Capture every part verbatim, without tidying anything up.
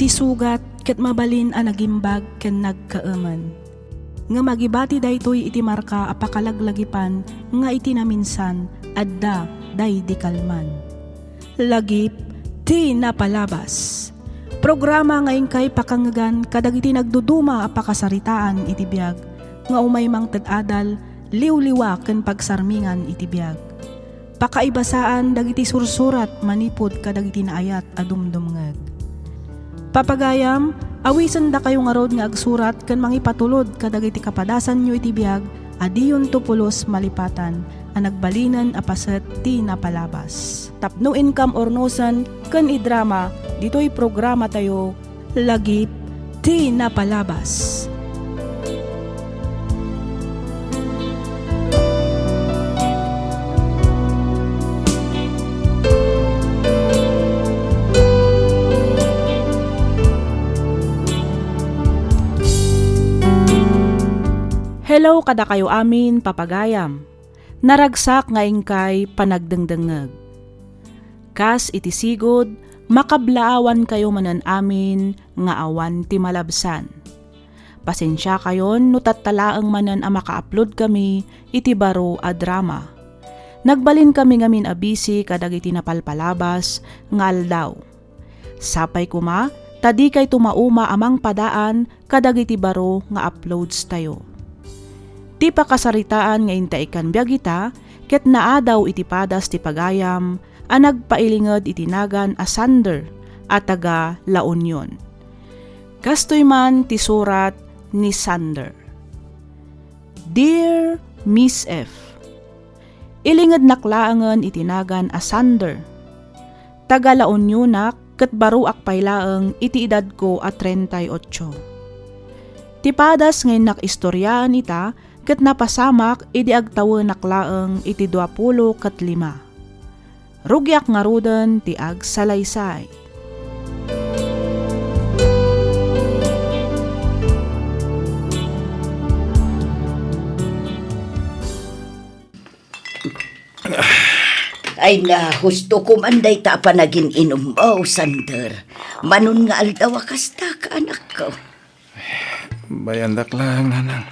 Isugat ket mabalin a nagimbag ken nagkaemen. Ngem agibati daytoy iti marka a pakalaglagipan nga iti naminsan adda daydi kalman. Lagip ti napalabas. Programa nga inkay pakangngegan kadagiti nagduduma a pakasaritaan iti biag nga umay mangted adal, liwliwa ken pagsarmingan iti biag. Pakaibasaan dagiti sursurat manipud kadagiti naayat a dumdumngeg. Papagayam, awisendakayo ngarud nga agsurat ken mangipatulod kadagiti kapadasanyo iti biag a diyonto pulos malipatan a nagbalinen a paset ti napalabas. Tapno inkam urnosen ken idrama ditoy programatayo, Lagip ti Napalabas. Hello kadakayo amin, papagayam. Naragsak nga inkay panagdengdengngeg. Kas iti sigud, makablaawankayo manen amin nga awan ti malabsan. Pasensiakayon no tattalaeng manen a maka-upload kami iti baro a drama. Nagbalin kami ngamin a busy kadagiti napalpalabas nga aldaw. Sapay koma ta dikayto mauma a mangpadaan kadagiti baro nga uploads tayo. Ti pakasaritaan nga intaekan biag ita ket naadaw iti padas ti pagayam a nagpailinged iti nagan a Sander a taga La Union. Kastoy man ti surat ni Sander. Dear Miss F, ilingednak laengen iti nagan a Sander. Taga La Unionak ket baruak pay laeng iti edadko a treinta y ocho. Ti padas nga innak istoriaan ita ket napasamak idi agtawenak laeng iti duapulo ket lima. Rugiak ngaruden ti agsalaysay. Ay na, husto ko man dayta a panagin-inummo, Sander. Manon nga aldaw a kasta ka, anakko. Bayandak laeng, nanang.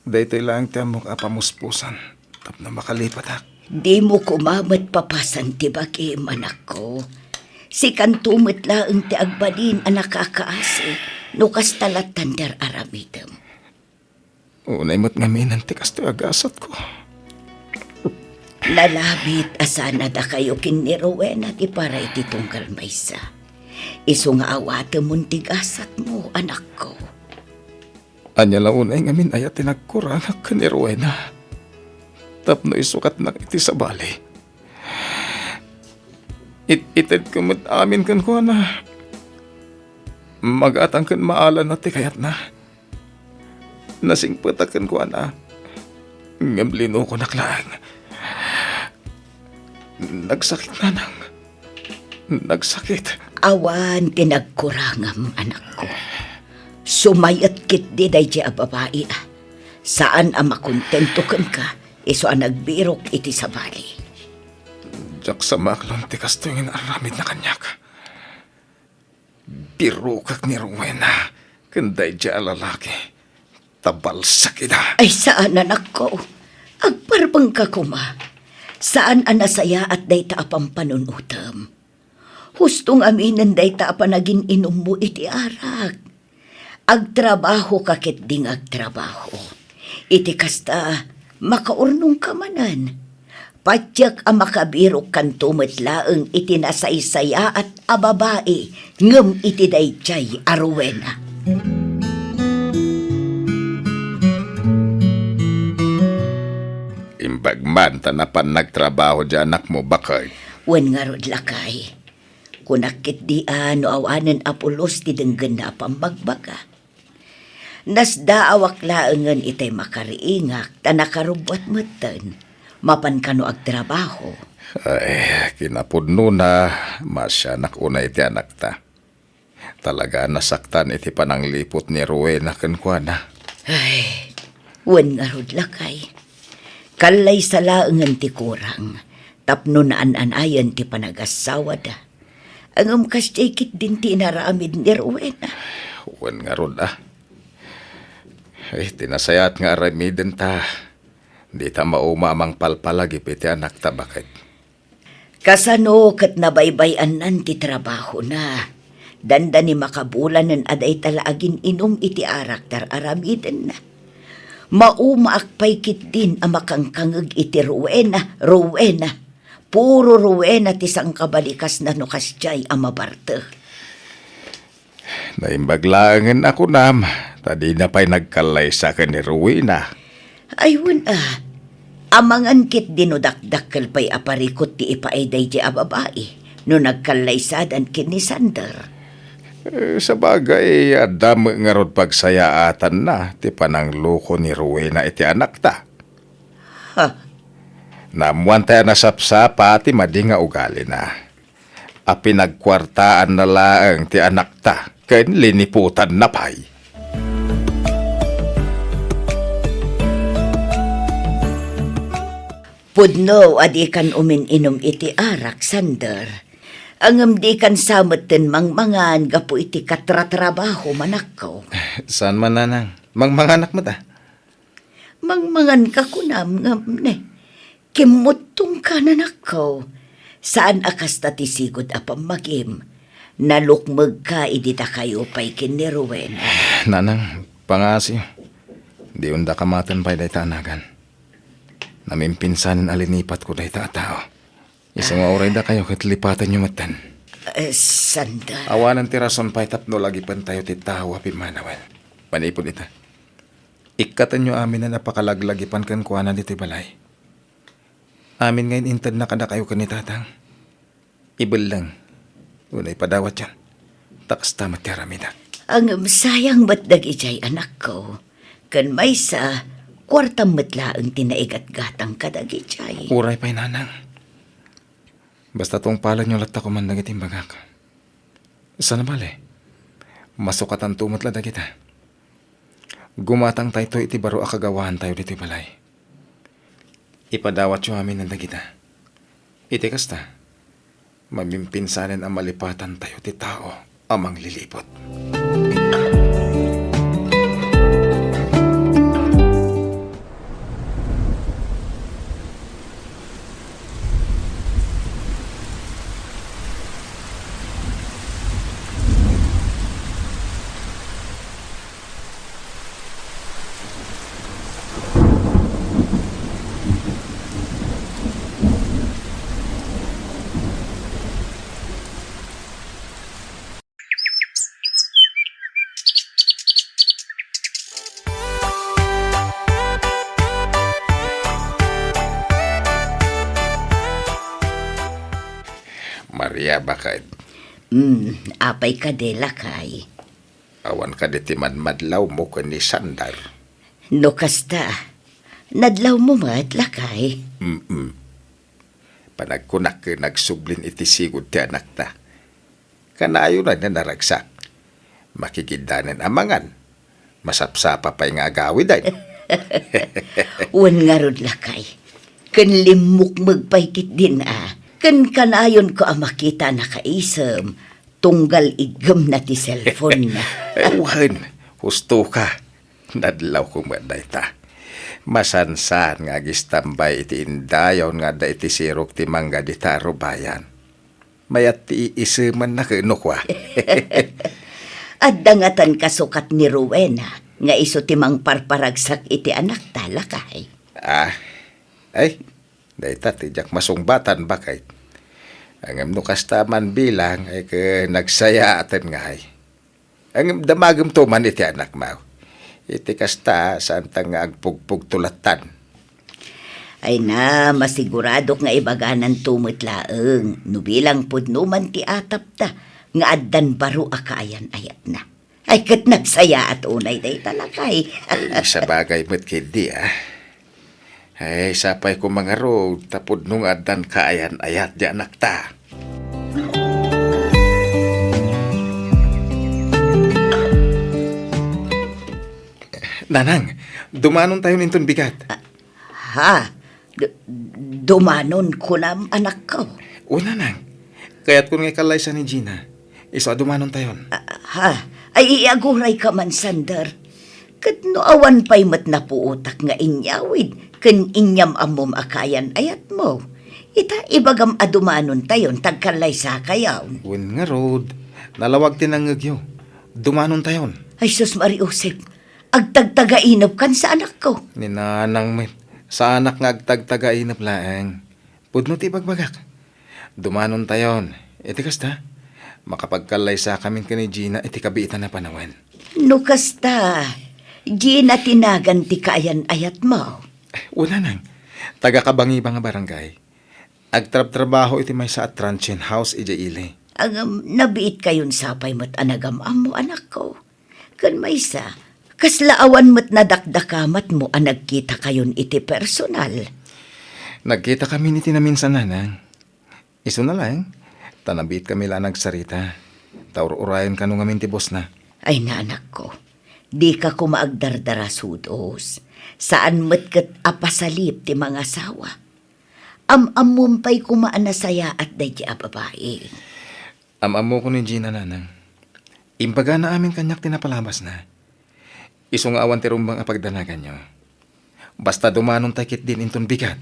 Daytoy laeng ti ammok a pamuspusan tapno makalipatak. Dimo koma met papasan ti bagim, anakko. Sikanto met laeng ti agbalin a nakakaasi no kasta lattan ti ar-aramidem. Unay met ngaminen ti kastoy a gasatko. Nalabit a sana dakayo ken ni Rowena ti para iti tunggal maysa. Isu nga awatemon ti gasatmo, anakko. Ania la unay ngamin aya ti nagkurangak ken ni Rowena tapno isukatnak iti sabali? It-itedko met amin kenkuana. Magatang ken maalanna ti kayatna. Nasingpetak kenkuana, ngem linukonak laeng. Nagsakit, nanang. Nagsakit. Awan ti nagkurangam, anakko. Sumayet ketdi daydiay a babai a saan a makontento kenka isu a nagbirok iti sabali. Diak sa maaklon ti kastoy nga inaramidna kaniak. Birokak ni Rowena ken daydiay a lalaki. Tabalsak ida. Ay, saan, anakko. Agparbengka koma. Saan a nasayaat dayta a pampanunotem. Husto ngaminen dayta a panagin-inummo iti arak. Agtrabahoka ketdi nga agtrabaho. Iti kasta, makaurnongka manen. Patiek a makabirokkanto met laeng iti nasaysayaat a babai ngem iti daydiay a Rowena. Imbag man ta napan nagtrabaho diay anakmo, baket. Wen ngarud, lakay. Kunak ketdi a no awanen a pulos ti denggenna a pammagbaga. Nasdaawak laengen itay makariingak ta nakarubbuat metten. Mapan kano agtrabaho. Ay, kinapudnona, maasianak unay ti anakta. Talaga a nasaktan iti panangliput ni Rowena kenkuana. Ay, wen ngarud, lakay. Kallaysa laengen ti kurang tapno naan-anayen ti panagassawada. Ngem kasdiay ketdin ti inaramid ni Rowena. Wen ngarud, a. Ay, ti nasayaat nga aramiden ta, dita mauma a mangpalpalagip iti anakta, baket. Kasano ket nabaybay-annan ti trabahona? Dandani makabulanen a dayta la agin-inum iti arak ti ar-aramidenna. Maumaak pay ketdin a makangkangeg iti Rowena, Rowena. Puro Rowena ti sangkabalikasna no kasdiay a mabarte. Naimbag laengen a kunam, ta dina pay nagkallaysa ken ni Rowena. Ay, wen a. Amangan ketdi no dakdakkel pay a parikut ti ipaay daydiay a babai no nagkallaysadan ken ni Sander. Eh, sabagay, adda met ngarud pagsayaatanna ti panangloko ni Rowena iti anakta. Ha? Naammoantay a nasapsapa ti madi nga ugalina. A pinagkuartaanna laeng ti anakta ken liniputanna pay. Pudno a dikan umin-inum iti arak, Sander. Ngem dikan sa metten mangmangan gapu iti katratrabaho, manakko. Saan man, nanang. Mangmanganak met, a. Mangmangan ka kunam ngem ne, kimmuttong ka, nanakko. Saan a kasta ti sigud a pammagim. Nalukmeg ka idi dakayo pay ken ni Rowena. Nanang, pangasi. Di unda kamaten pay dayta a nagan. Namimpinsanen a linipatko dayta a tao. Isu nga uray dakayo ket lipatenyo metten. Eh, Sander. Awanen ti rason pay tapno lagipentayo ti tao a pimmanawen. Manipud ita, ikkatenyo aminen a pakalaglagipan kenkuana ditoy balay. Amin nga in-intedna kadakayo ken ni Tatang, ibelleng, wenno ipadawatyon. Ta kasta met ti aramidek. Ngem sayang met dagidiay, anakko. Ken maysa, kuartam met laeng ti naigatgatang kadagidiay. Uray pay, nanang. Basta tungpalenyo latta koman dagiti imbagak. Saan a bale, masukatanto met la dagita. Gumatangtayto iti baro a kagawaantayo ditoy balay. Ipadawatyo amin dagita. Iti kasta, mamimpinsanen a malipatantayo ti tao a mangliliput. Maria, baket. Mm, apay kadi, lakay? Awan kadi ti madmadlawmo ken ni Sander? No kasta, nadlawmo met, lakay? Mm-mm. Panagkunak ken nagsublin iti sigud ti anakta. Kanayon a naragsak. Makigiddanen a mangan. Masapsapa pay nga agawiden. Wen ngarud, lakay. Ken limmukmeg pay ketdin a. Ken kanayonko a makita a nakaisem tunggal iggemna ti cellphone-na. Eh, wen, husto ka. Nadlawko met dayta. Masansan nga agistambay iti indayon nga adda iti sirok ti mangga dita a rubayan. Mayat ti iisemanna ken no kua. Adda ngatan kasukat ni Rowena nga isu ti mangparparagsak iti anakta, lakay? Ah, ay, dayta ti diak masungbatan, baket. Ngem no kasta man bilang, ay ket nagsayaaten ngay. Ngem damagemto man iti anakmo. Iti kasta, saanta nga agpugpugto lattan. Ay na, masiguradok nga ibagananto met laeng no bilang pudno man ti atapta nga addan baro a kaayan-ayatna. Ay, ket nagsayaat unay dayta, lakay. Ay, sabagay met ketdi, a. Ay, sapay koma ngarud, ta pudno nga addan kaayan-ayat ti anakta. Nanang, dumanontayon inton bigat. Ah, ha? D-, dumanon kunam, anakko? O, nanang, Kayatkon nga ikallaysa ni Gina. Isu a dumanontayon. Ah, ha? Ay, iagurayka man, Sander. Ket no awan pay met napuotak nga inyawid ken inyam-ammom a kaayan-ayatmo, ita, ibagam a dumanontayon ta agkallaysakayon. Wen ngarud, nalawag ti nangngegyo. Dumanontayon. Ay, sus, Maria Josep, agtagtagainepkan sa anakko. Ni nanang met, saanak nga agtagtagainep laeng. Pudno ti ibagbagak. Dumanontayon. Iti kasta, makapagkallaysakamin ken ni Gina iti kabiitan a panawen. No kasta, Gina ti nagan ti kaayan-ayatmo. Wen, nanang, taga-Kabangibang a barangay. Agtrabtrabaho iti maysa a transient house idiay ili. Ngem, nabiitkayon sapay met a nagam-ammo, anakko. Ken maysa, kasla awan met nadakdakamatmo a nagkitakayon iti personal? Nagkitakamin iti naminsan, nanang. Isuna laeng, ta nabiitkami la a nagsarita. Ta ur-urayen kano ngamin ti bosna. Ay, nanakko, dika koma agdardarasudos. Saan met ket a pasalip ti mangasawa. Am-ammom pay koma a nasayaat daydi a babai. Am-ammokon ni Gina, nanang. Imbagana amin kaniak ti napalabasna. Isu nga awan ti rumbeng a pagdanaganyo. Basta dumanonta ketdin inton bigat.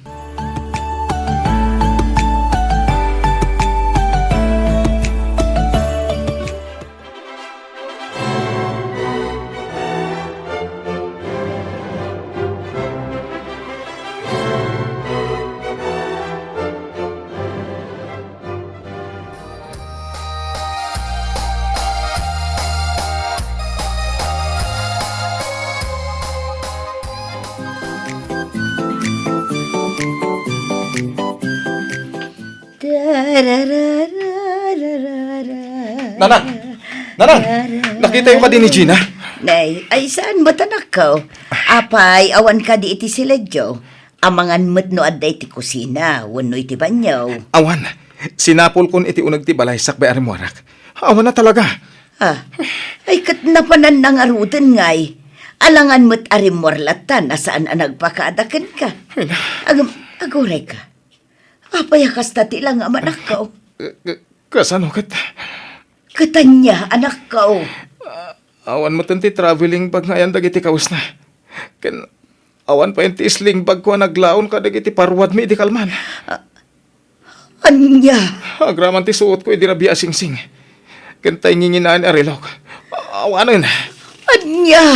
Nanang! Nanang! Nakitayo kadi ni Gina? Nay, ay saan met, anakko? Apay, awan kadi iti siledyo? Amangan met no adda iti kusina wenno iti banio. Awan. Sinapulkon iti uneg ti balay sakbay a rimmuarak. Awan a talaga. Ah, ay ket napananna ngaruden ngay. Alangan met a rimmuar latta a saan a nagpakada kenka. Ay na. Agam-, agurayka. Apay a kasta ti langam, anakko? Eh, eh, kasano ket? Ket ania, anakko? Ah, awan metten ti traveling bag nga ayan dagiti kawesna. Ken awan pay ti sling bagko a naglaon kadagiti paruadmi idi kalman. Ah, ania? Agraman ti suotko idi rabii a singsing. Ken tay nginginaen a relok. Awanen. Ania?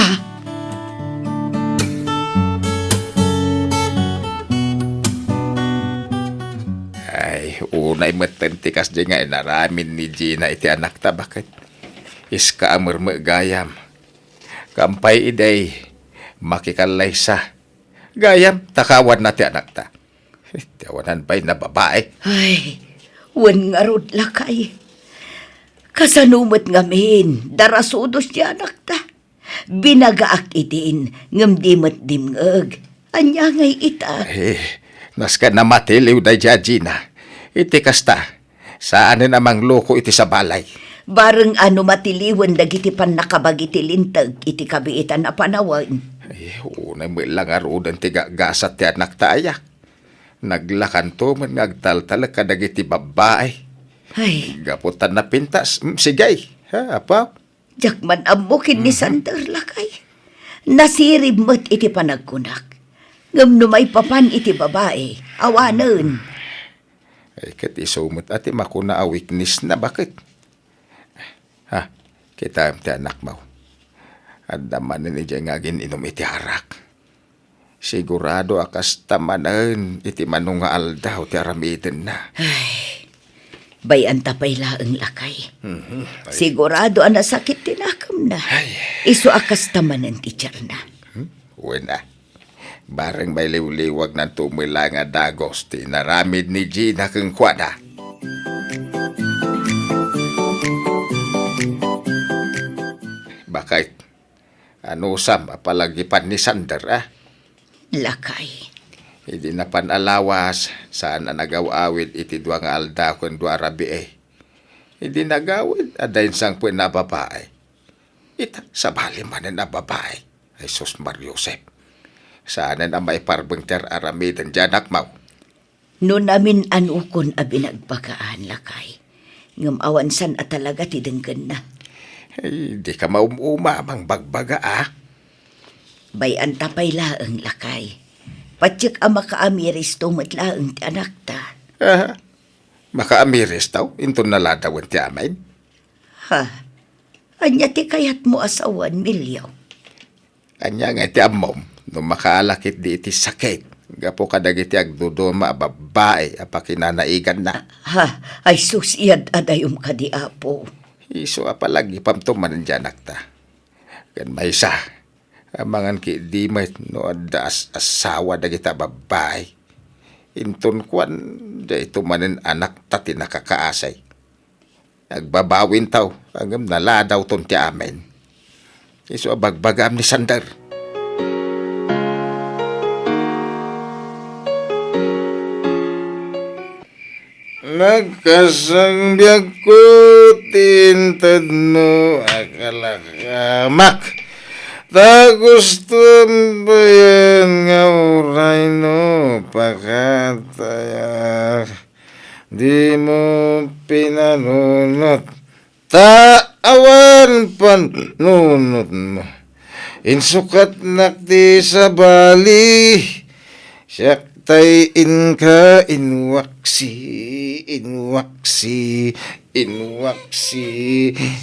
Ay, unay metten ti kasdi nga inaramid ni Gina iti anakta, baket. Iska a merme gayam. Kampay idiay makikallaysa. Gayam, ta kawanna ti anakta. Ti awanan pay a babai. Ay, wen ngarud, lakay. Kasano met ngamin, darasudos ti anakta? Binagaak idin, ngem di met dimngeg. Ania ngay ita? Ay, nasken a matiliw daydi a Gina. Iti kasta, saanen a mangloko iti sabali. Bareng a no matiliwen dagiti pannakabagi ti linteg iti kabiitan a panawen. Ay, unay met la ngaruden ti gagasat ti anakta aya. Naglakanto met nga agtaltalek kadagiti babbai. Ay. Gapu ta napintas. Mm, sige. Ha, apa? Diak man ammo ken ni Mhm. Sander, lakay. Nasirib met iti panagkunak. Ngem no maipapan iti babai, awanen. Ay, ket isu met a ti makuna a weakness na, baket. Ha, kitaem ti anakmo. Adda manen idiay nga agin-inum iti arak. Sigurado a kasta manen iti mano nga aldaw ti aramidenna. Ay, bay-anta pay laeng, lakay. Mhm. Ay. Sigurado a nasakit ti nakemna. Ay. Isu a kasta manen ti tiarna. Hmm? Wen a. Bareng mailiwliwagnanto met la nga dagus ti inaramid ni Gina kenkuana. Baket, anusam a palagipan ni Sander, a? Lakay. Idi napan a lawas, saan a nagaw-awid iti dua nga aldaw ken dua a rabii. Idi nagawid, adda insangpetna a babai. Ita, sabali manen a babai. Ay, sus, Maria Josep. Saanen a maiparbeng ti ar-aramiden ti anakmo. No namin-anokon a binagbagaan, lakay, Ngem awan san a talaga ti denggenna. Ay, di ka maum-uma a mangbagbaga, a? Bay-anta pay laeng, lakay. Patiek a makaamiristo met laeng ti anakta. Aha. Makaamiristo? Inton naladawen ti amin? Ha? Ania ti kayatmo a sawen, Milio? Ania nga iti ammom no makaala ketdi iti sakit gapu kadagiti agduduma a babbai a pakinanaiganna? Ha? Ay sus, iyad-adayom kadi, Apo. Isu a palagipamto manen ti anakta. Ken maysa, amangan ketdi met no adda as-asawa dagita babbai. Inton kuan, dayto manen anakta ti nakakaasi. Agbabawintaw, ngem naladawton ti amin. Isu a bagbagaam ni Sander. Nagkasangbiagko ti intedmo a kalakamak. Ta gusto bayen nga uray no pakatayak. Dimo pinanunot. Ta awan panunotmo. Insukatnak ti sabali. Siak tay inka inwaksi, inwaksi, inwaksi,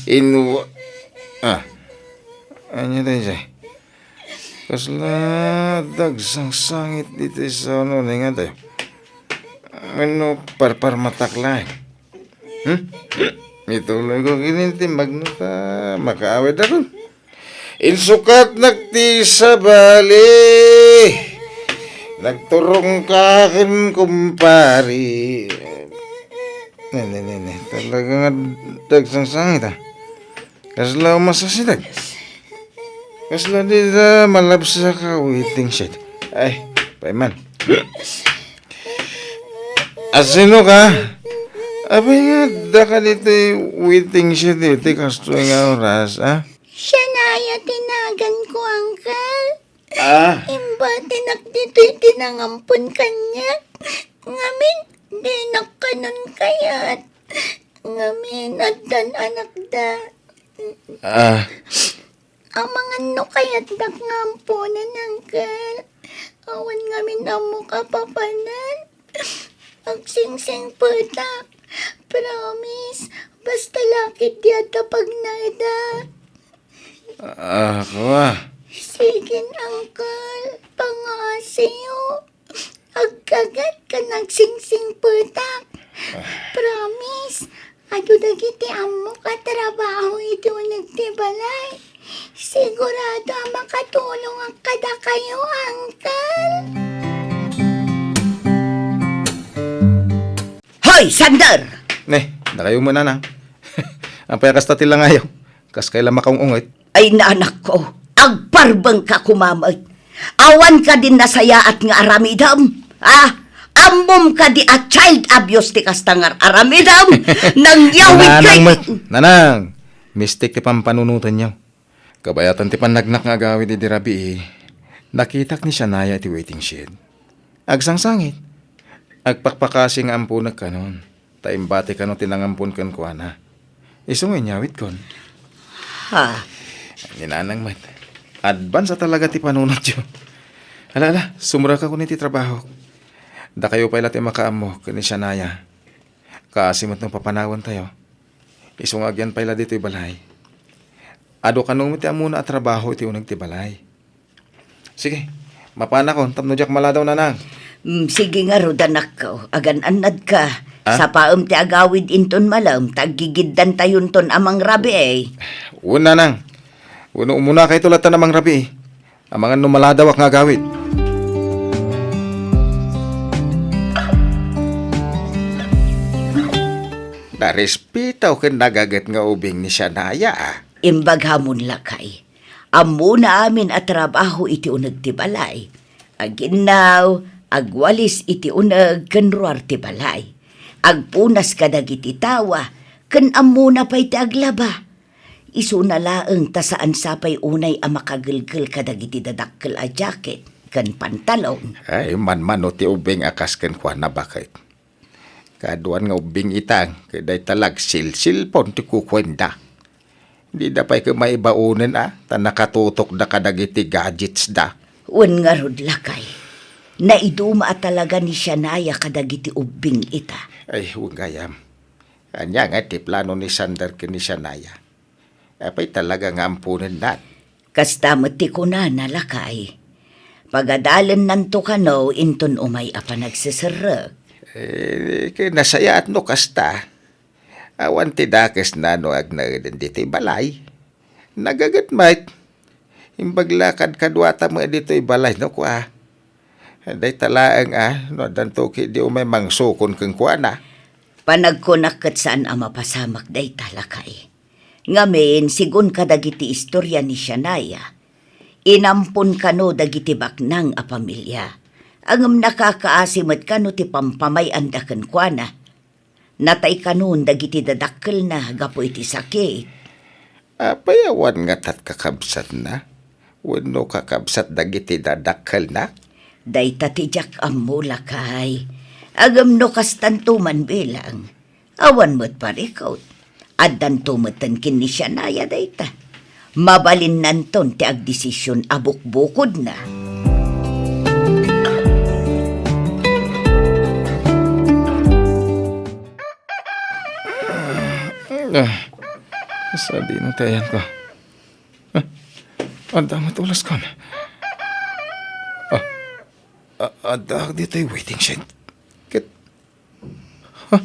inwa-, ah. Ania daydiay? Kasla dagsangsangit ditoy sa ano, ningan tayo. Ano, parparmatak laeng. Hmm? Ituloy ko kini ti magno ta makaawid ako. Insukatnak ti sabali. Nagturong ka ken kumpari. Ne, ne, ne, ne. Talaga nga dagsangsangit, ah. Kasla umasasidag. Kasla dida malabsa ka waiting shed. Ay, payman. Asino ka? Abay nga, adda ka ditoy waiting shed iti kastoy nga oras, ah? Siya na aya ti naganko, Uncle. Ah? Imbatinak ditoy ti nangampon kaniak. Ngamin, dinak kanon kayat. Ngamin, addan anakda. Ah. Amangan no kayatdak nga amponan, Uncle. Awan ngamin ammok a papanan. Agsingsingpetak. Promise, basta lakit di adda pagnaedak. Ah, kua. Sige, Uncle. Pangaasiyo. Agkagat ken agsingsingpetak. Ah. Promise, adu dagiti ammok a trabaho iti uneg ti balay. Sigurado a makatulongak kadakayo, Uncle. Hoy, Sander! Ne, dakayo met, nanang. Apay a kasta ti langayo? Kas kayla makaung-ungit? Ay, naanakko, agparbengka koma met. Awan kadin nasayaat nga aramidem, ha? Ammom kadi a child abuse ti kasta nga aramidem? Nangyawid kay... Nanang met, nanang! Mistik ti pampanunotenyo. Kabayatan ti pannagnak nga agawid idi rabii, nakitak ni Shania iti waiting shed. Agsangsangit. Agpakpakasi nga amponek kanon, ta imbati kano ti nangampon kenkuana. Isu nga inyawidkon. Ha? Ni nanang met. Advance a talaga ti panunotyo. Ala, ala, sumrekakon iti trabahok. Dakayo pay la ti makaammo ken ni Shania. Kaasi met no papanawentayo. Isu nga agyan pay la ditoy balay. Adu kano met ti ammona a trabaho iti uneg ti balay. Sige, mapanakon tapno diak maladaw, nanang. Mm, sige ngarud, anakko. Agan-annadka. Ah? Sapaem ti agawid inton malem, ta aggigiddantayonton a mangrabii. Wen, nanang. Wenno umunakayto latta a mangrabii. Amangan no maladawak nga agawid. Narespetaw ken nagaget nga ubing ni Shania, ah. Imbagam, lakay. Ammona amin a trabaho iti uneg ti balay. Aginnaw, agwalis iti uneg ken ruar ti balay. Agpunas kadagiti tawa, ken ammona pay ti aglaba. Isuna laeng ta saan sapay unay a makagelgel kadagiti dadakkel a jacket ken pantalon. Ay, manmano ti ubing a kas kenkuana, baket. Kaduan nga ubbing ita, ket dayta la agsilsilpon ti kukuenda. Dida pay ket maibaonen a, ta nakatutokda kadagiti gadgets da. Wen ngarud, lakay, naiduma a talaga ni Shania kadagiti ubbing ita. Ay, wen gayam. Ania nga ti plano ni Sander ken ni Shania? Apay talaga nga amponennan? Kasta met ti kunana, lakay. Pagadalennanto kano inton umay a panagseserrek. Eh, ket nasayaat no kasta. Awan ti dakesna no agnaeden ditoy balay. Nagaget met. Imbag la kadkaduata met ditoy balay no kua. Dayta laeng a, no addanto ketdi umay mangsukon kenkuana. Panagkunak ket saan a mapasamak dayta, lakay. Ngamin, segun kadagiti istoria ni Shania, inampon kano dagiti baknang a pamilia. Ngem nakakaasi met kano ti pampamay-anda kenkuana. Natay kanon dagiti dadakkelna gapu iti sakit. Apay awan ngata ti kakabsatna? Wenno kakabsat dagiti dadakkelna? Dayta ti diak ammo, lakay. Ngem no kastanto man bilang, awan met parikut. Addanto metten ken ni Shania dayta. Mabalinnanton ti agdesision a bukbukodna. Ah, sadino ti ayanko? Ah, adda met ulaskon. Ah, a-, addaak ditoy waiting shed. Ket, ha?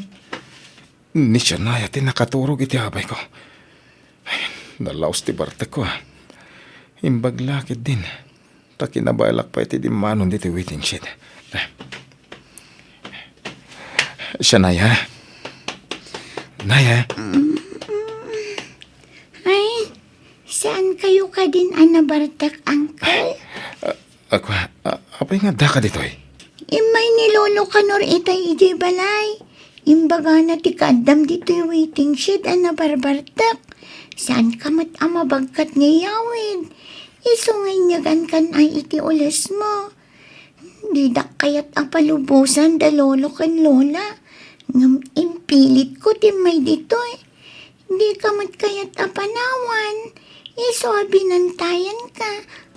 Ni Shania ti nakaturog iti abayko. Ay, nalaos ti bartekko, ah. Imbag la ketdin. Ta kinabaelak pay ti dimmanon ditoy waiting shed. Shania? Naya? Ay, saan kayo kadin a nabartak, Uncle? Ah, ako, ah, apay nga adda ka ditoy? Immay ni Lolo Kanor itay idiay balay. Imbagana ti kaaddam ditoy waiting shed a nabarbartak. Saan ka met a mabagkat nga iyawid? Isu nga inyagan kan ay iti ules mo. Didak kayat a palubosan da lolo ken lola, ngem impilitko ti immay ditoy. Dika met kayat a panawan, isu a binantayanka,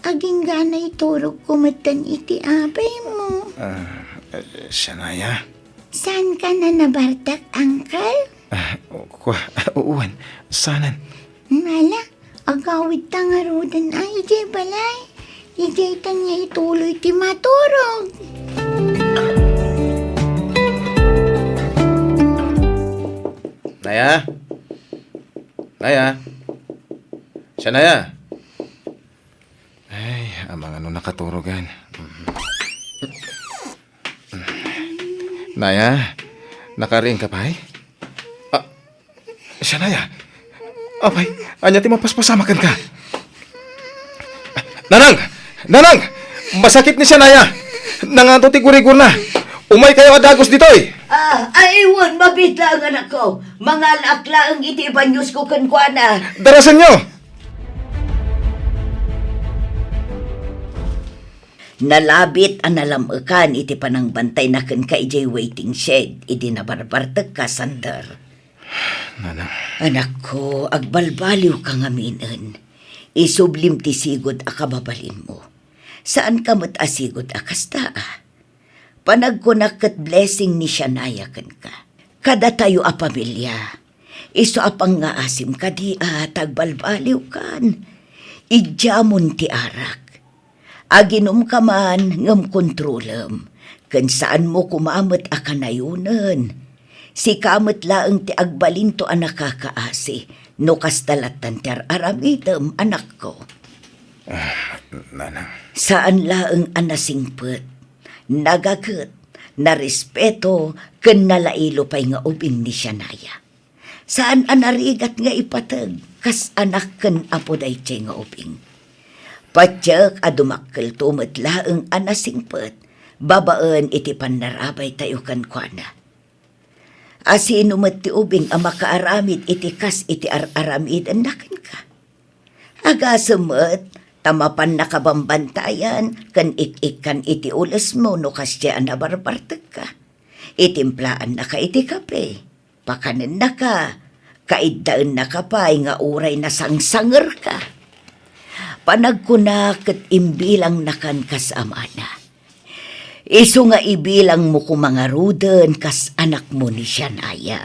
agingga a naiturogko metten iti abaymo. Ah, eh, Shania? Saan ka na nabartak, Uncle? Ah, kua, wen, saanen. Ala, agawidta ngaruden a idiay balay. Idiay ta nga ituloy ti maturog. Naya? Naya? Shania? Ay, amangan no nakaturogan. Naya, nakariingka pay? Ah, Shania? Apay, ania ti mapaspasamakenka? Nanang! Nanang! Masakit ni Shania! Nangato ti gurigurna! Umaykayo a dagus ditoy! Ah, ay, wen, mabiit laeng, anakko. Mangalaak laeng iti ibanyosko kenkuana. Darasenyo! Nalabit a nalam-ekan iti panangbantayna kenka idiay waiting shed idi nabarbartekka, Sander. Nanang. Anakko, agbalbaliwka ngaminen. Isublim ti sigud a kababalinmo. Saanka met a sigud a kasta, a. Panagkunak ket blessing ni Shania kenka. Kadatayo a pamilia, isu a pangngaasim kadi a ta agbalbaliwkan. Idiamon ti arak. Aginumka man ngem kontrolem, ken saanmo koma met a kanayonen. Sika met laeng ti agbalinto a nakakaasi no kasta lattan ti ar-aramidem, anakko. Ah, nanang. Saan laeng a nasingpet, nagaget, narespeto, ken nalailo pay nga ubing ni Shania. Saan a narigat nga ipateg kas anak ken apo daytoy nga ubing. Patiek a dumakkelto met laeng a nasingpet babaen iti pannarabaytayo kenkuana. Asino met ti ubing a makaaramid iti kas iti ar-aramidenna kenka? Agasem met ta mapan nakabambantayan ken ik-ikkan iti ulesmo no kasdiay a nabarbartekka. Itimplaannaka iti kape, pakanennaka, kaiddaennaka pay nga uray nasangsangerka. Panagkuna ket imbilangnakan kas amana. Isu nga ibilangmo koma ngaruden kas anakmo ni Shania.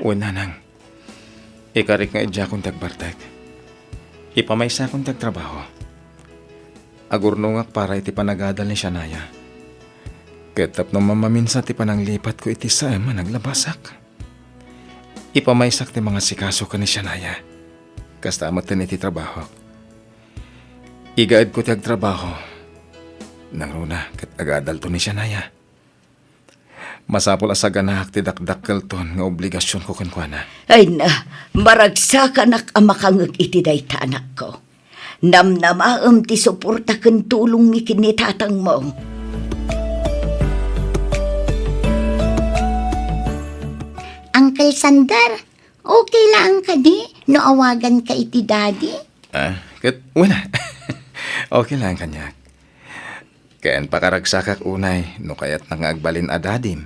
Wen, nanang. Ikarik nga idiakon ti agbartek. Ipamaysakon ti agtrabaho. Agurnongak para iti panagadal ni Shania. Ket tapno mammaminsa ti pananglipatko iti saem a naglabasak. Ipamaysak ti mangasikaso ken ni Shania. Kasta met iti trabahok. Igaedko ti agtrabaho. Nangruna ket agadalto ni Shania. Masapul a saganaak ti dakdakkelton nga obligasionko kenkuana. Ay na, maragsakanak a makangeg iti dayta, anakko. Namnamaem ti suporta ken tulongmi ken ni tatangmo. Uncle Sander, okay laeng kadi no awaganka iti daddy? Ah, ket, wala. Okay lang kaniak. Ken pakaragsakak unay no kayatna nga agbalin a dadim.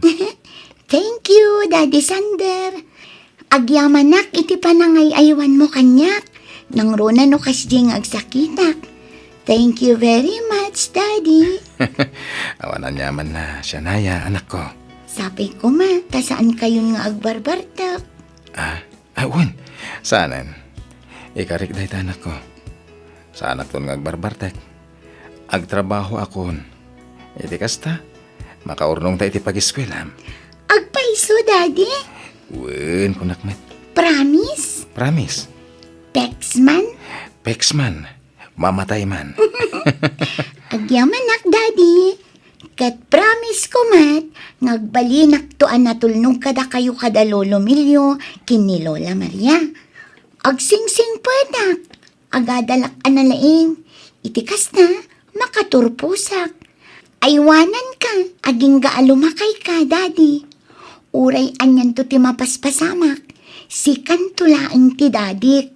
Thank you, Daddy Sander. Agyamanak iti panangay-aywanmo kaniak. Nangruna no kasdi nga agsakitak. Thank you very much, Daddy. Awan aniaman na, Shania, anakko. Sapay koma, ta saan kayon nga agbarbartek. Ah, ah, wen. Saanen. Ikarik dayta, anakko. Saanakton nga agbarbartek. Agtrabahoakon. Iti kasta, makaurnongta iti pagiskuelam. Agpayso, Daddy? Wen, kunak met. Promise? Promise. Pexman? Pexman. Mamatay man. Agyamanak, Daddy. Ket promise ko met nga agbalinakto a natulnog kadakayo kada Lolo Milio ken ni Lola Maria. Agsingsingpetak, agadalak a nalaing. Iti kasta, makaturposak. Aywananka, agingga a lumakayka, Daddy. Uray anianto ti mapaspasamak, sikanto laeng ti dadik.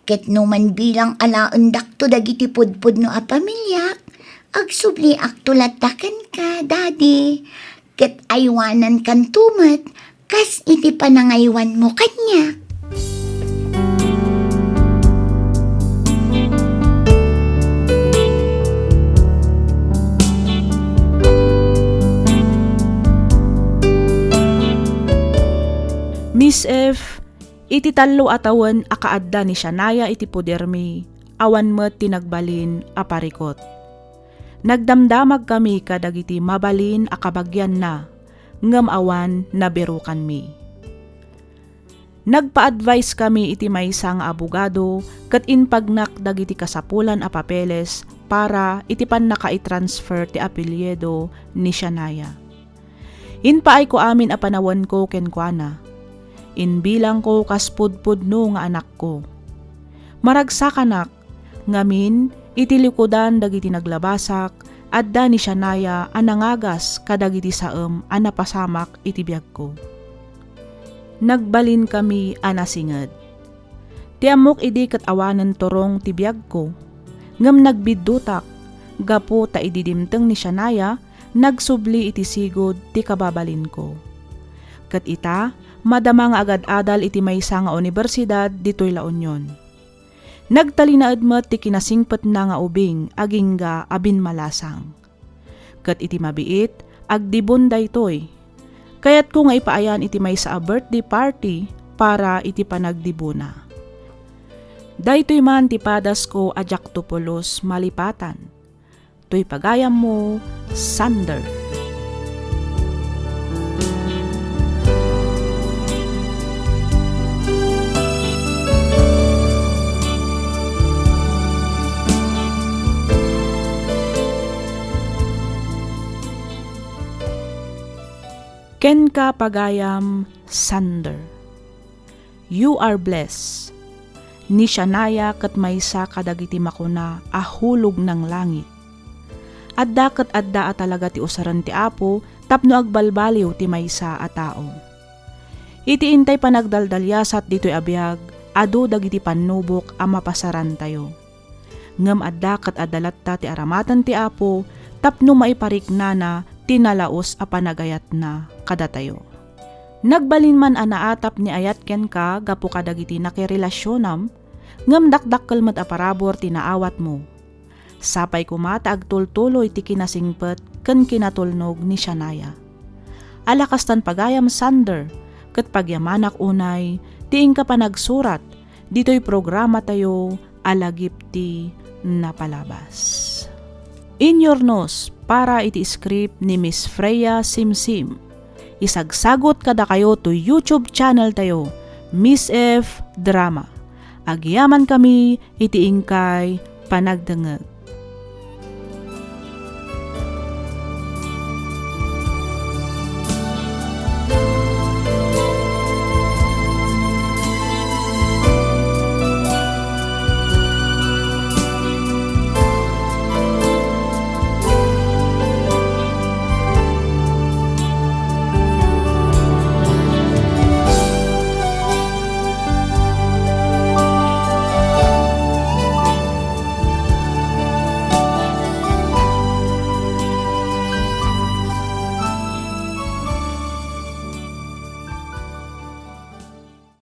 Ket no manbilang alaendakto dagiti pudpudno a pamiliak, agsubliakto latta kenka, Daddy. Ket aywanankanto met kas iti panangaywanmo kaniak. Miss F, iti tallo a tawen a kaadda ni Shania iti podermi, awan met ti nagbalin a parikot. Nagdamdamagkami kadagiti mabalin a kabagianna, ngem awan nabirukanmi. Nagpa-advise kami iti maysa nga abogado ket impagnak dagiti kasapulan a papeles para iti pannakaitransfer ti apelyido ni Shania. Impaayko amin a panawenko kenkuana. Inbilangko kas pudpudno nga anakko. Maragsakanak, ngamin, iti likudan dagiti naglabasak, adda ni Shania a nangagas kadagiti saem a napasamak iti biagko. Nagbalinkami a nasinged. Ti ammok idi ket awanen turong ti biagko, ngem nagbiddutak gapu ta idi dimteng ni Shania, nagsubli iti sigud ti kababalinko. Ket ita, madama nga agad-adal iti maysa nga unibersidad ditoy La Union. Nagtalinaed met ti kinasingpetna nga ubing agingga a binmalasang. Ket iti mabiit, agdibon daytoy. Kayatko nga ipaayan iti maysa a birthday party para iti panagdibona. Daytoy man ti padasko a diakto pulos malipatan. Toy pagayammo, Sander. Kenka, pagayam, Sander. You are blessed. Ni Shania ket maysa kadagiti makuna a hulog nang langit. Adda ket adda a talaga ti usaren ti Apo tapno agbalbaliw ti maysa a tao. Iti intay panagdaldaliasat ditoy a biag, adu dagiti pannubok a mapasarantayo. Ngem adda ket adda latta ti aramaten ti Apo tapno maipariknana ti nalaus a panagayatna kadatayo. Nagbalin man a naatap ni ayat kenka gapu kadagiti nakerelasionam, ngem dakdakkel met a parabur ti naawatmo. Sapay koma ta agtultuloy ti kinasingpet ken kinatulnog ni Shania. Ala kastan pagayam, Sander, ket pagyamanak unay ti inka panagsurat ditoy programatayo a Lagip ti Napalabas. Inyurnos para iti script ni Miss Freya Simsim. Isagsagot kadakayo to YouTube channel tayo, Miss F Drama. Agyamankami iti inkay panagdengngeg.